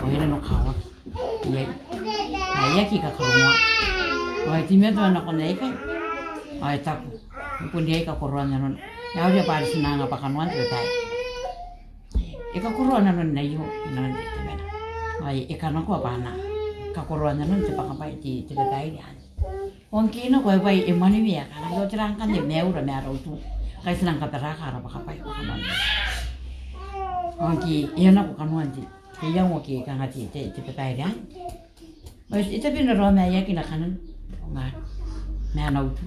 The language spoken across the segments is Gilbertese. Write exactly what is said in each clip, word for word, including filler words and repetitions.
Ao e nanokawaki iai. Ao e aki kakarongoa. Ao e teimatoa nakon aikai. Ao e taku, e bon riai kakoroan nanona. E a uria bwa are ti na anga bwa kanoan te babaire. E kakoroa nanon aio, nanon te, te mena. Ao e kanakoa bwa a na kakoroa nanon te bakabai, te, te babaire anne. Ao ngke e nako e bwai e mwaneweia, kanga tera ngkanne maiura ma ara utu. Ngkai ti nang kabaraka ara bakabai bwa kanoan. Ao ngke e a nako kanoan te, te iango ke kanga te, te, te babaire anne. Ao e tabe n raraoma ae aki na kanan. Ao nga, ma ana utu.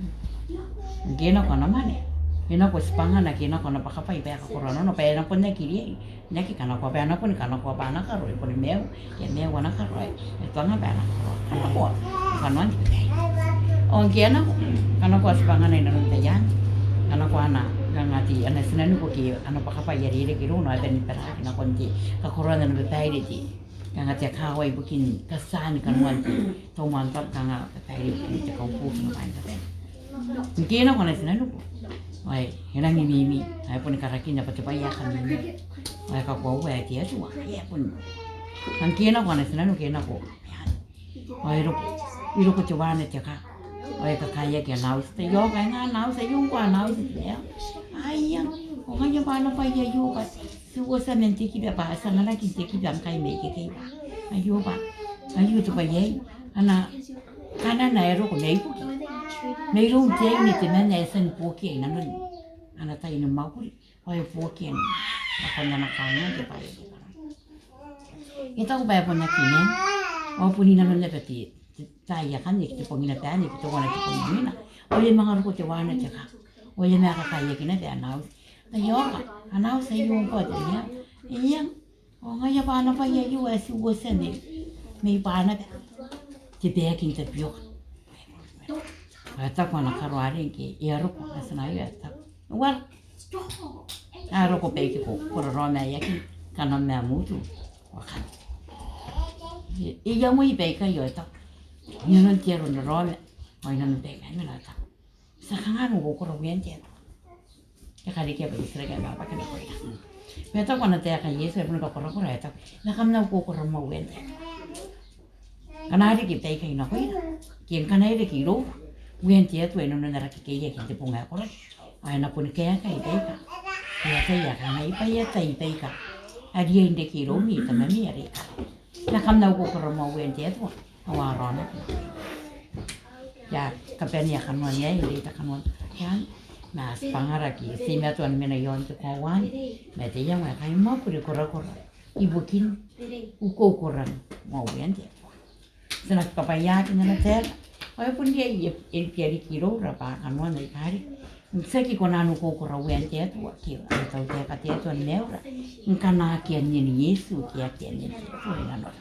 Ngke e nako ana mwane, e nako tibwangana ke e nako ana bakabai bwa e kakoroa nanona bwa e na bon aki riai n aki kanakoa bwa e na boni kanakoa bwa ana karo e boni maiu, ke maiu ana karo, e tibwanga bwa e na kanakoa. Kanakoa. Kanoan te babaire. Ao ngke e a nako, kanakoa tibwangana inanon taian, kanakoa ana, kanga te, ana tinaniku ke ana bakabai are e reke irouna, ao e bane ni baraaki nakon te kakoroan ana babaire te, kanga te kawai ibukin katiaan kanoan te, tauman tau kanga babaire ibukin te kaubuki ma bwain babaire. Ngke e nako ana tinaniku, ao e rangi n mimi, ao e boni karakinna bwa te bwai ae kamimi. Ao e kakoaua ae te Atua, e a bon. Ngke e nako ana tinaniku e nako. Ao e roko, e roko teuana te kaa. Ao e kakaeaki ana auti. Taiaoka, e nga ana auti, aio ngkoa ana auti te maiu. Aia, ao ngaia bwa ana bwai aio bwa ti uotia man te kiba bwa ti anganaki n te kiba ngkai mai ikekei bwa aio bwa, aio te bwai aei. Ana kanana ae roko mai buki. Mairoun te aine temanna ae e tia ni buokia inanon ana tai ni mwakuri. Ao e buokia nakon ana kanganga te bwai ae e taku bwa e bon aki mena. Ao bon inanon naba te, te tai akanne, te bong naba anne, ke teuana te bong imwina. Ao e a manga roko teuana te kaa. Ao e a manga kakaeaki naba ana auti. Taiaoka, ana auti aio ngkoa te maiu. Eng. Ao ngaia bwa ana bwai aio ae ti uotia mai, mai Banaba. Te baeki n tabioka. Ao e taku ana karo arei ngke e a roko ana tinaia, e taku, "Uara." A roko baike ko, ko raraoma ae aki kanam ma am utu. Ao kanga e iangoi baikai ao e taku, inanon te aro n raraoma, ao inanon baikai mena, e taku, "Ti a kanga n ukoukora uean te Atua?" E karekea bwa e titiraki ae babakina nakoira. Ma e taku ana taeka Iesu, e boni kakorakora, e taku, "Ma kam na ukoukora moa uean te Atua. Ngkana a reke baikai nakoira, ke ngkana e reke iroura uean te Atua inanon ara kekeiaki n te bong ae korakora, ao e na boni kaekai baika, e ataia, kangai bwa e atai baika a riai n reke iroumi Tamami are i karawa. Ma kam na ukoukora moa uean te Atua, ao a raonaki." E a kabanea kanoan aei, e reita kanoan aei. Ma tibwangara ke ti teimatoa ni mena i aon te koaua anne, ma te iango ae kai mwakuri korakora ibukin ukoukoran moa uean te Atua. Ti na kabwaiaaki n ana taeka. Ao e bon riai, e, e riai riki iroura bwa kanoan aika riki, n tiaki kona n ukoukora uean te Atua, ke ana tautaeka te Atua ni maiura, ngkana akea nnen Iesu, ke akea nnen te Atua i nanora.